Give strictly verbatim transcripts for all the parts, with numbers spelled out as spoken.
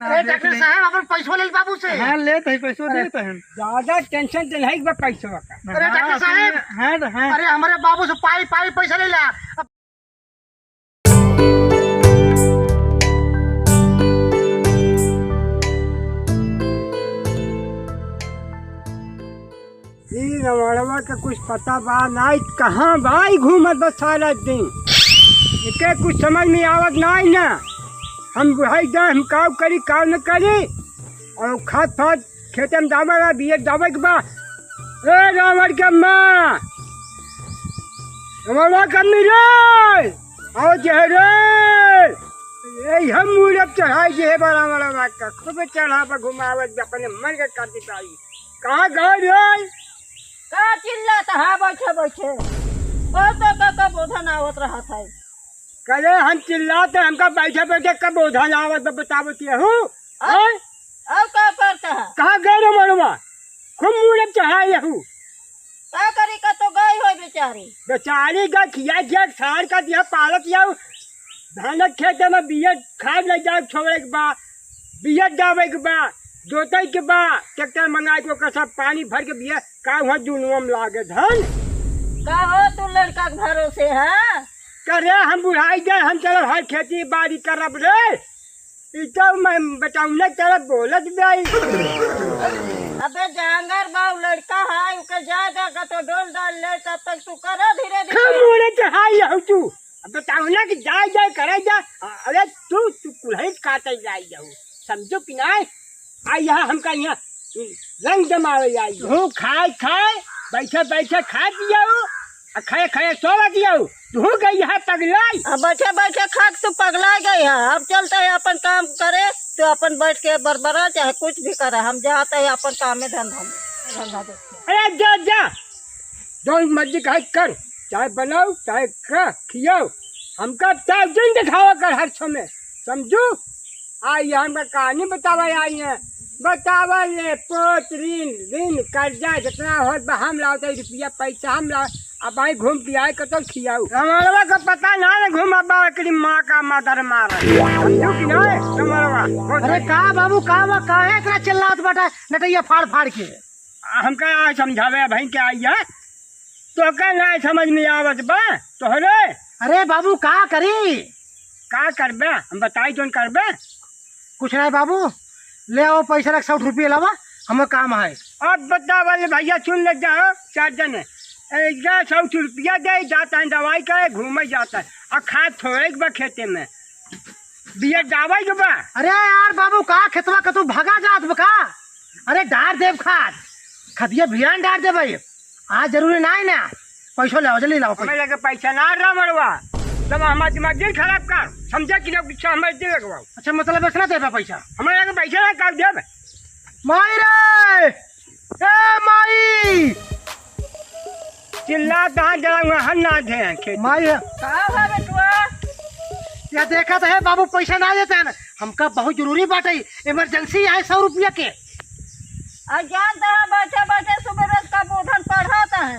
अरे डॉक्टर साहब, अपन पैसो ले ले बाबू से। हाँ, लेत है, पैसो अरे। देत है। ज्यादा टेंशन तो नहीं बा पैसवा का। अरे डॉक्टर साहब। हाँ, हाँ। अरे हमरे बाबू से पाई पाई पैसा ले ला। ई रमणवा के कुछ पता बा नाई, कहाँ बा ई घूमत बा सारा दिन। एके कुछ समझ में आवत नाई ना। हम बुढ़ाई जा, हम काव करी, काव न करी। और खाद फाद खेते में डाबे बा, बिया डाबे के बा। ए रावण के माँ, रमणवा के अम्मी रे, आओ जे रे। ए हम मूरत चढ़ाई जे बा रमणवा का, खूब चढ़ा पर घुमावत अपने मन के कर दी पाई। कहाँ गए रे? का चिल्लात है बैठे बैठे? बहुत तो का, का बोधन आवत रहत है। करे हम चिल्लात है, हमका बैठे बैठे का बोधन आवत बा, बतावत यहू। और? हैं? और का करता है? कहाँ गए रे मनुआ? खूब मूरत चढ़ाए यहू। का करी का तो गई हो बेचारी। बेचारी का खिया खिया सार का दिया पालत यहू। धान खेते में बिया खाद ले जाए छोड़े के बा, बिया डाबे के बा, जोते के बा, ट्रैक्टर मंगा के ओकर सब पानी भर के बिया का हुआ दुनुआ में लागे धन। का हो तू लड़का के भरोसे है? करे हम बुढ़ाई गए, हम चलो हर खेती बाड़ी करब रे। ई तो मैं बताऊँ ना तेरा बोलत जाई। अबे जांगर बाऊ लड़का है, उके जाएगा का तो डोल डाल ले, तब तक तू करो धीरे धीरे। मुड़े चढ़ाई हो तू। अब बताओ ना कि जाए, जाए, करे जा। अरे तू, तू कुल्हई काटे जाए जाऊ, समझो कि नाय? आ यहाँ हमका यहाँ रंग जमावे आई। तू खाए, खाए, बैठे, बैठे खा दियाऊ, आ खाए, खाए सोवा दियाऊ। तू गई है पगलाई। अब बैठे, बैठे खा के तू पगला गई है। अब चलते हैं अपन काम करे, तू अपन बैठ के बरबरा, चाहे कुछ भी करे, हम जाते हैं अपन काम में, धंधा में, धंधा देखते हैं। अरे जा, जा, जौन मर्जी कहे कर, चाहे बनाओ, चाहे खा, खियाओ, हमका चाहे दिन दिखावा कर हर समय, समझू? आ, ये हमका कहानी बतावा आई है, बतावा ले, पोत, ऋण, ऋण, कर्जा जितना होत बा, हम लावत है रुपया, पैसा हम लाव, अब आई घूम के आए, कतौ खियाऊ। रमणवा का पता ना है, घूम अब एकरी माँ का मदर मार। समझू कि ना, रमणवा? अरे का बाबू, का बा, काहे इतना चिल्लात बाटा, नटैया फाड़ फाड़ के? आ, हमका आ समझावे भाई क्या आई है? तोहका ना समझ में आवत बा तोहरे? अरे बाबू, का करी? का करबे? हम बताई जौन करबे। कुछ नहीं बाबू, ले आओ पैसा रख, सौ रुपये लावा, हमें काम है। अब बतावा ले भैया, सुन ले जाओ, चार जने। ए, जा सौ रुपया दे, जाता है दवाई करे, घूमे जाता है। आ खाद थोड़े के बा खेते में, बिया डाबे के बा। अरे यार बाबू, का खेतवा का तू भगा जात बा का? अरे डार देब खाद, खदिया बिहान डार देब भाई। आज जरूरी ना है ना, पैसो लाओ, जल्दी लाओ पैसा। हमें लगे पैसा ना रहा मरवा, तब हमारा दिमाग दिल खराब कर, समझे कि ना कुछ हमारे दिल लगवाओ। अच्छा, मतलब इतना देबा पैसा? हमें लगे पैसा ना, कब देब? माई रे, ए माई! चिल्ला कहाँ जरा वहाँ ना थे खेत। माई है। का हुआ बेटुआ? या देखा तो है बाबू, पैसा ना देते हैं ना, हमका बहुत जरूरी बाटे, इमरजेंसी है सौ रुपया के। आ जानता है, बैठे बैठे सुबह रोज का बोधन पढ़ाता है।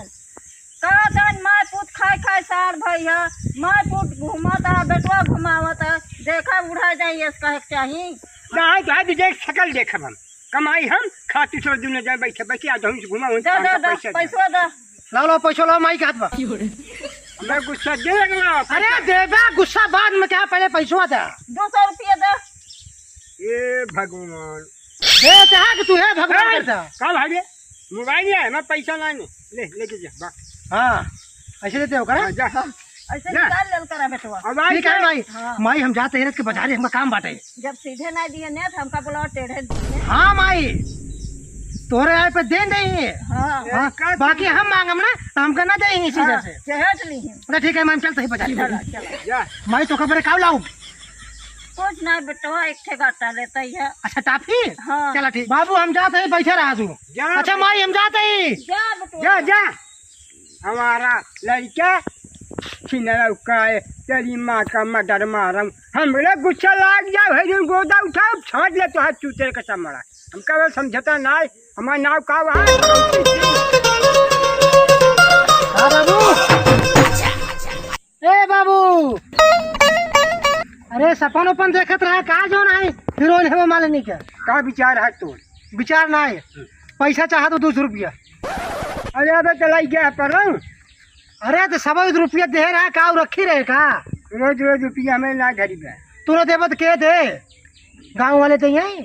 का जान माय पूत खाए खाए सार भई है, माय पूत घूमत है, बेटवा घुमावत है, देखा उड़ा जाइए, कहे के चाही। ना, तो आज देख, शकल देखब हम। कमाई हम, खाती छोड़ दूँ, न जाए बैठे, बैठे, आज हम से घुमा, वहीं जा, काम जा, का जा, पैसा दे। पैसवा दे। लाओ, लाओ, पैसा लाओ, माई के हाथ में। हमरा गुस्सा दे लगला, अरे, पैसा। देबे, गुस्सा बाद में, क्या, पहले पैसवा दे। दो सौ रुपया दे। ए भगवान। दे, चाहे कि तू हे भगवान ए, करता। का भाई रे? मोबाइल है, मैं पैसा लाने। ले, लेके जा, बा। हाँ, ऐसे देते हो, करा? हाँ, जा। ऐसे जा। निकाल लेल करा बेटवा। अब आई ठीक है क्या? माई, हाँ। माई हम जाते हैं के बाजारे, हमका काम बाटे। जब सीधे नहीं दिए ने, तो हमका बोला टेढ़े दिए। हाँ माई, तोरे आए पे दे नहीं है। हाँ। हाँ, का बाकी हम मांगम ना, तो हमका ना दे सीधे हाँ, से। चहट ली है। अच्छा ठीक है माई, हम चलते हैं बाजारे। चला, चला। जा। माई तो खबर है, का लाऊं? कुछ ना बेटवा, एक ठे गाटा लेता ही है। अच्छा टाफी? हाँ। चला ठीक। बाबू हम जाते हैं, बैठे रहा तू। जा। अच्छा माई हम जाते हैं। जा बेटवा। जा, जा। हमारा लड़का छिनरा का है, तेरी माँ का मर्डर मारम। हमरा गुस्सा लाग जाओ, है जो गोदा उठाओ, छाट ले तो हाथ चूते का चमड़ा। हमका वो समझता ना है, हमारा नाव का वहाँ। हाँ बाबू। ए बाबू। अरे सपन उपन देखत रहा का जो नहीं? हीरोइन हवे मालिनी के। का विचार है तोर? विचार ना है। पैसा चाहा तो दो सौ रुपया। अरे अबे चलाई गया है पलंग। अरे तो सौ रुपया दे रहा, का रखी रहे का? रोज रोज रुपया हमें ना धरी बे। तू ना देबे तो के दे? गाँव वाले दे हैं।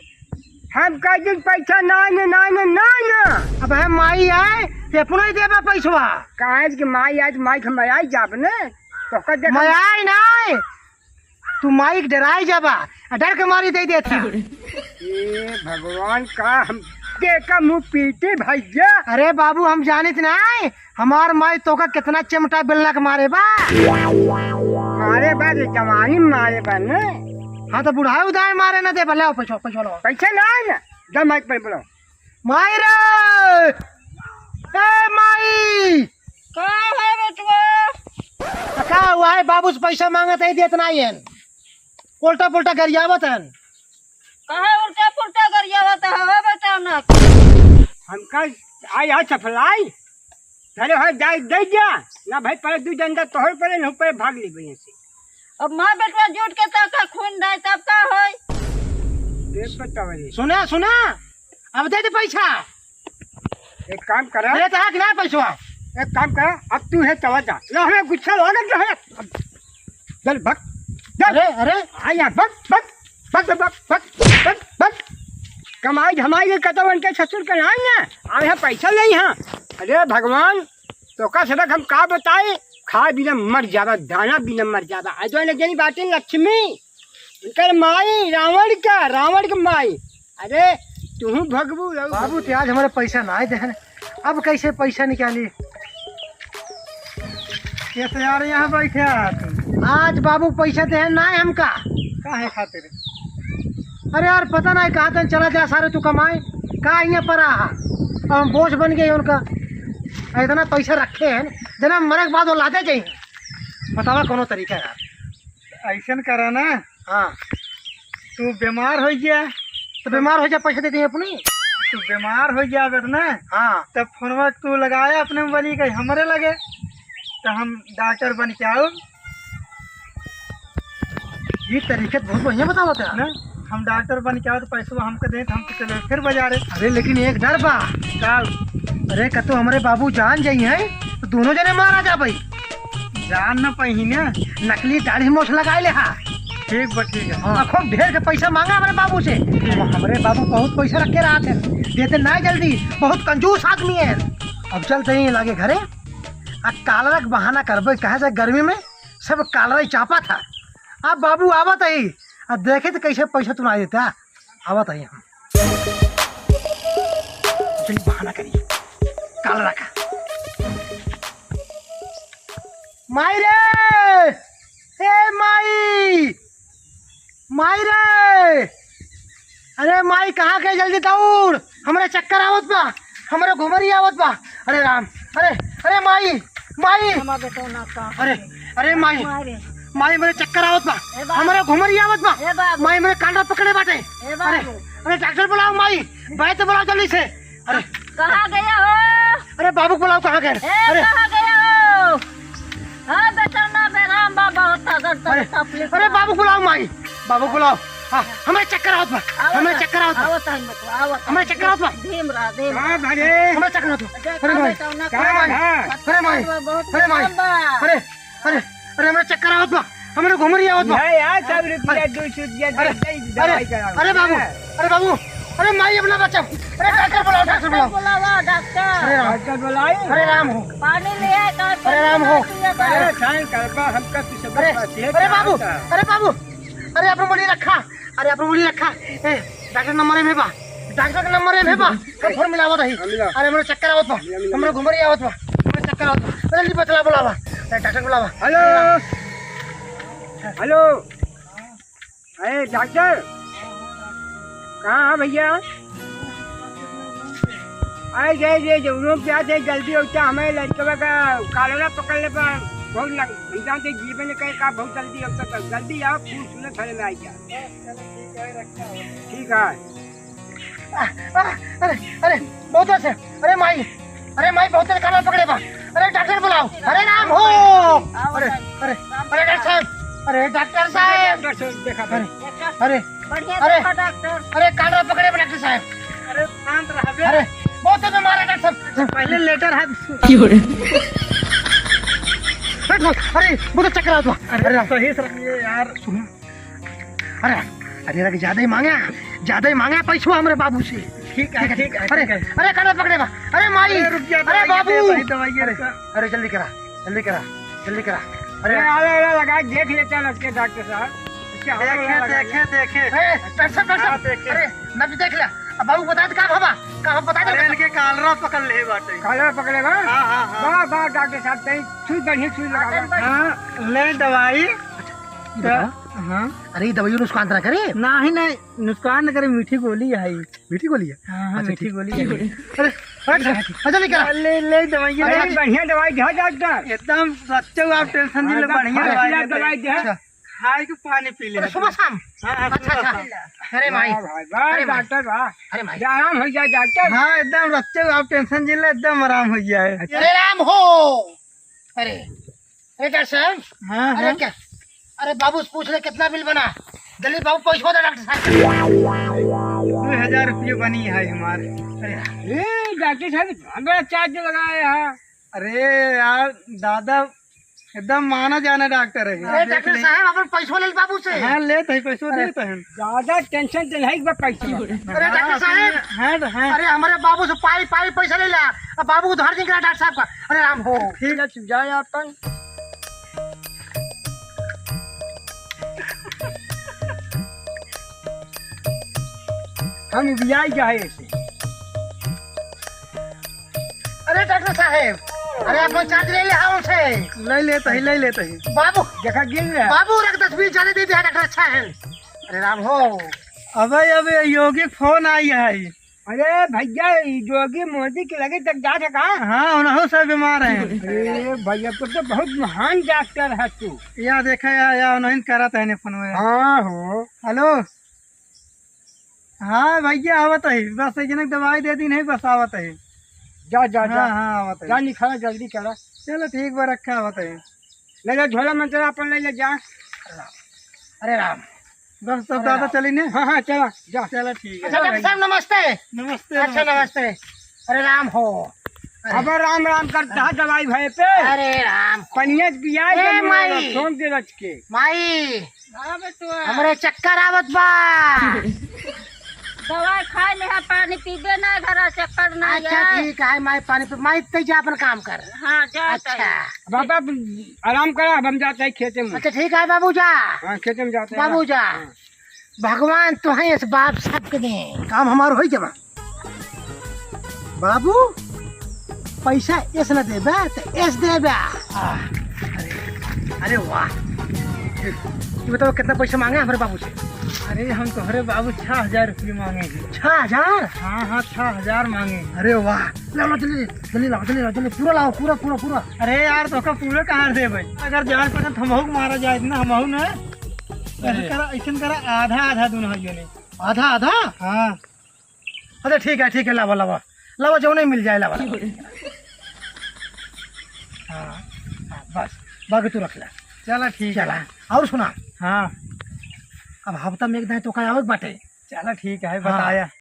हम कह दिन पैसा ना ने, ना ने, ना ने। अब हम माई आए, ते अपना ही देबा पैसवा। काहे कि माई आए तो माई के हम आई जाब ने। तो कर दे। मैं आई ना। तू माई के डराई जाबा, आ डर के मारी दे देता। ए भगवान, का हम के का मुंह पीटे भैया। अरे बाबू, हम जानित नाई, हमार माई तोका कितना चिमटा बेलना के मारे बा। मारे बा रे, जवानी में मारे बा ने। हाँ, तो बुढ़ाई उदाई मारे ना दे, भले पैसा, पैसा लो। पैसा ना है ना, दम माइक पे बोलो। माई रे, ए माई। का है बेटवा? का हुआ है? बाबू से पैसा मांगत है, देत नाई है। उल्टा पुल्टा गरियावत है। काहे उल्टा पुल्टा गरियावत है, बेटा ना? हमका आई है सफलाई। अरे हो जाए दे जा। ना भाई, पहले दू डंडा तोहर पड़े, नहीं पड़े, भाग ले भैया से। अब माँ बेटवा जुट के तो का खून दाए, तब का होई? देख बताओ रे। सुना, सुना, अब दे दे पैसा। एक काम करा। दे दे कि ना पैसा? एक काम करा, अब तू है चला जा। ना, हमें गुस्सा लागत है। चल भग, चल। अरे, अरे। आ यार, भग, भग, भग। कमाई धमाई के कतवन के ससुर के नाई ना, अब यहाँ पैसा नहीं है। अरे भगवान, तोका सबक हम का बताई, खाए बिना मर जाबा, दाना बिना मर जाबा। आ जो ने जनी बाटे लक्ष्मी, उनकर माई, रावण का, रावण के माई। अरे, तुहू भगबू, रहू बाबू, भगबू। ते आज हमारे पैसा ना आए देहन, अब कैसे पैसा निकाली? ये तो यार यहाँ बैठे आ तू। आज बाबू पैसा देहन ना है हमका। काहे खातिर? अरे यार, पता नहीं कहाँ तन चला जा सारे तू कमाए, का यहाँ पर आहा। अब हम बोझ बन गए उनका। इतना पैसा रखे हैं, जना मरे के बाद वो लाते जाइए। बतावा कोनो तरीका यार। ऐसन करा ना। हाँ। तू बीमार हो गया। तो बीमार हो जा, पैसा दे दी अपनी। तू बीमार हो गया अगर ना। हाँ। तब फोनवा तू लगाया अपने मोबाइल के हमरे लगे, तो हम डॉक्टर बन के आओ। ये तरीका बहुत बढ़िया बतावा था। ना, हम डॉक्टर बन के आओ तो पैसवा हमके दे, तो हम तो चले फिर बाजारे। अरे लेकिन एक डर बा। का? अरे कतो हमरे बाबू जान जाई हैं तो दोनों जने मारा जा भाई। जान न पाई ना। नकली दाढ़ी मोछ लगाए ले हा। ठीक बा, ठीक है। हाँ, खूब ढेर के पैसा मांगा हमरे बाबू से। अब हमरे बाबू बहुत पैसा रख के रहा थे, देते ना जल्दी, बहुत कंजूस आदमी है। अब चलते ही लागे घरे, आ कालरा के बहाना करबे, कहे से गर्मी में सब कालरा ही चापा था। अब बाबू आवत ही, अब देखे तो कैसे पैसा तू ना देता। आवत ही हम। चल बहाना करी, कालरा का। माई रे! ए माई! माई रे! अरे माई, कहाँ गए? जल्दी दौड़, हमरे चक्कर आवत बा, हमरे घुमरी आवत बा। अरे राम, अरे, अरे माई, माई! हमार बेटवा ना का। अरे, अरे माई, माई रे। माई, हमरे चक्कर आवत बा, ए बाबू। हमरे घुमरी आवत बा। ए बाबू। माई, हमरे कांडा पकड़े बाटे। ए अरे, बाबू। अरे डॉक्टर बुलाओ माई, वैद्य बुलाओ जल्दी से। अरे। कहाँ गया हो? अरे बाबू को बुलाओ, कहाँ गए? ए, अरे। कहाँ गया हो? हाँ, बेटा ना, बेराम बा, बहुत अगर तो अरे, तकलीफ अरे बा। बाबू को बुलाओ माई, बाबू को बुलाओ। हाँ, हमें चक्कर आवत बा, आवत हमें है, चक्कर आवत बा। आवत है, बचवा, आवत है। हमें चक्कर आवत बा। धीम रहा, धीम हाँ, रहा। भले। हमें चक्कर आवत बा। देखा अरे माई, बेटा ना, अरे माई, हाँ। अरे माई, बहुत अरे माई, बा। अरे, अरे, अरे, हमें चक्कर आवत बा, हमें घुमरी आवत बा। नहीं यार, सब रुपया, अरे, दो सौ रुपया दे, अरे, दे, अरे, दवाई कराओ। अरे बाबू, अरे बाबू, अरे माई अपना बचाओ, अरे डॉक्टर बुलाओ, डॉक्टर बुलाओ। बुलावा, डॉक्टर। अरे राम, डॉक्टर बुलाई। अरे राम हो। पानी ले आए, का अरे राम हो। पिया का। अरे खान करबा, हमका तू सब अरे, बता, ये अरे क्या बाबू, होता है? अरे बाबू, अरे अपना बोली रखा, अरे अपना बोली रखा। ए, डॉक्टर नंबर में बा, डॉक्टर का नंबर में बा। हम फोन मिलावत है। हाँ, मिला। अरे हमरे चक्कर आवत बा, मिला, मिला, हमरे मिला। घुमरी आवत बा, हमरे चक्कर आवत बा। अरे जल्दी बतला बुलावा, अरे डॉक्टर बुलावा। हेलो, हेलो। अरे डॉक्टर, कहाँ है भैया? अरे जे, जे, जे, रूम पे आते, जल्दी होता, हमें लड़कवा का कालरा पकड़ ले बा, बहुत लग, हम जानते जीवन में कहे का बहुत जल्दी होता, तो जल्दी आओ, खून सुने थाने में आई जा। ठीक है। आ, आ, अरे, अरे, बहुत जोर से, अरे माई, अरे माई, बहुत तेज कान पकड़े बा। अरे डॉक्टर बुलाओ। अरे राम हो। अरे, अरे, अरे डॉक्टर साहब, अरे डॉक्टर साहब। डॉक्टर साहब देखा अरे, अरे, बढ़िया अरे, देखो डॉक्टर। अरे, कान रहा पकड़े बा डॉक्टर साहब। अरे, शांत रह बे। अरे, बहुत तेज बीमार है डॉक्टर साहब। पहले लेटर हाथ। क्यों रे? अरे, बहुत चक्कर आता। अरे, अरे, सही से रहिए यार। सुनो। अरे, अरे, अरे, ज्यादा ही मांगा, ज्यादा ही मांगा पैसवा हमरे बाबू से। ठीक है, ठीक है, अरे, ठीक है। अरे, कान पकड़े बा। अरे, माई। अरे, रुक जा, अरे, दवाई बाबू। दे, दवाई, दवाई, अरे, रुक जा। अरे, जल्दी करा, जल्ले करा, जल्ले करा। अरे, अरे, आला, आला लगा, देख लेते हैं, लगते डॉक्टर साहब। क्या आला, देखे, आला लगा। देखे, देखे। ए, डॉक्टर साहब, डॉक्टर हाँ, साहब। देखे। अरे, नब्ज देख ले। अब बाबू बता दे, का भवा? का भवा, बता दे। अरे, इनके कालरा पकड़ ले बाटे। कालरा पकड़े बा? हाँ, हाँ, हाँ। वाह, वाह, डॉक्टर साहब, सही, सुई बढ़िया, सुई लगा बा। हाँ, ले दवाई। अच्छा, ये तो, बताओ। हाँ। अरे, ये दवाई नुकसान तो ना करे? नहीं, नहीं, नुकसान न करे, मीठी गोली है। मीठी गोली है? हाँ, हाँ, अच्छा, मीठी ठीक। गोली है। अरे, अरे, अच्छा, ले, ले दवाई, अरे, ले। बढ़िया दवाई दिया डॉक्टर। एकदम सच्चे, आप टेंशन नहीं ले, हाँ, बढ़िया दवाई बढ़िया है। दवाई दिया। अच्छा। खाए के पानी पी ले। अरे, सुबह शाम? हाँ, हाँ, अच्छा, सुबह अच्छा। शाम। अरे माई। वाह भाई, वाह अरे माई। डॉक्टर, वाह। अरे माई। आराम हो जाए डॉक्टर। हाँ, एकदम सच्चे, आप टेंशन नहीं ले, एकदम आराम हो जाए। अरे राम हो। अरे, अरे डॉक्टर साहब। हाँ, अरे हाँ। क्या? अरे बाबू से पूछ ले कितना बिल बना। जल्दी बाबू पैसा दे डॉक्टर साहब। दो हजार रुपये बनी है हमारे। अरे ए, डॉक्टर साहब, इतना बड़ा चार्ज लगाया है। अरे यार, दादा एकदम माना जाना डॉक्टर है। अरे देख डॉक्टर ले। साहब, अपन पैसा ले ले बाबू से। हाँ, लेत है, पैसा अरे। देत है। ज्यादा टेंशन तो नहीं बा पैसा। अरे डॉक्टर साहब। हाँ, तो हाँ। अरे हमारे बाबू से पाई पाई पैसा ले ला। अब बाबू उधार नहीं करा डॉक्टर साहब का। अरे राम हो। ठीक है, तू जा यार तन। हम उबियाई जाए ऐसे। अरे डॉक्टर साहेब, अरे अपन चार्ज ले ले हमसे। ले लेत ही, ले लेत ही। बाबू, देखा गिन ले। बाबू, रख दस बीस ज्यादा दे दिया डॉक्टर साहेब। अरे राम हो। अबे, अबे, योगी फोन आई है। अरे भैया, ई योगी मोदी के लगे तक जात है का? हाँ, उनहु से बीमार है। अरे भैया, तो, तो बहुत महान डॉक्टर है तू। या देखा, या, या उनहु करत है ने फोन में। हाँ हो। हेलो। हाँ भैया, आवत है, बस एक जनक दवाई दे दी नहीं, बस आवत है। जा, जा, हाँ, जा। हाँ, आवत है। जा, निकला, जल्दी करा। चलो ठीक बा, रखा, आवत है। ले जा, झोला मंतरा अपन ले ले जा। अरे राम। बस, तब अरे दादा राम। चली ने? हाँ, हाँ, चला, जा। चलो ठीक है। अच्छा, डॉक्टर साहब, नमस्ते। नमस्ते, अच्छा, नमस्ते। नमस्ते। अरे राम हो। अरे। अब राम राम करता है दवाई भय पे। अरे राम हो। पनिया पिया ए के माई। ठोंक दे रच के। माई। हाँ, बेटुआ। हमरे चक्कर आवत बा। दवाई खाए ले है, पानी पीबे ना, घर चक्कर ना अच्छा, है। ठीक है, माई पानी पे, माई ते जा अपन काम कर। हाँ, जा अच्छा। तई। बाबा, आराम करा, अब हम जाते हैं खेते में। अच्छा, ठीक है बाबू, जा। हाँ, खेते में जाते हैं। बाबू, जा। हाँ। भगवान तोहे इस बाप सबके दे। काम हमार होई जमा। बाबू, पैसा एस न देबे, त एस देबे। आ, अरे, अरे वाह। ये बताओ, कितना पैसा मांगे हमरे बाबू से? अरे, हम तोहरे बाबू छह हजार रुपये मांगे हैं। छह हजार? हाँ, हाँ, छह हजार मांगे हैं। अरे वाह, लाओ, लाओ, जल्दी, जल्दी लाओ, जल्दी लाओ, जल्दी, पूरा लाओ, पूरा, पूरा, पूरा। अरे यार, तोका पूरा कहाँ देबे? अगर जान पड़े तो हमहू के मारा जाए ना, हमहू ना। अरे। ऐसन करा, ऐसन करा, आधा, आधा दोनों हइयो ने। आधा, आधा? हाँ। अच्छा, ठीक है, ठीक है, लावा, लावा, लावा, जौने मिल जाए, लावा, लावा। हाँ, हाँ, बस, बाकी तू रख ले। चला, ठीक है। चला, और सुना। हाँ। अब हफ्ता में एक दाएं तो का आवक बाटे। चला, ठीक है, हाँ। बताया।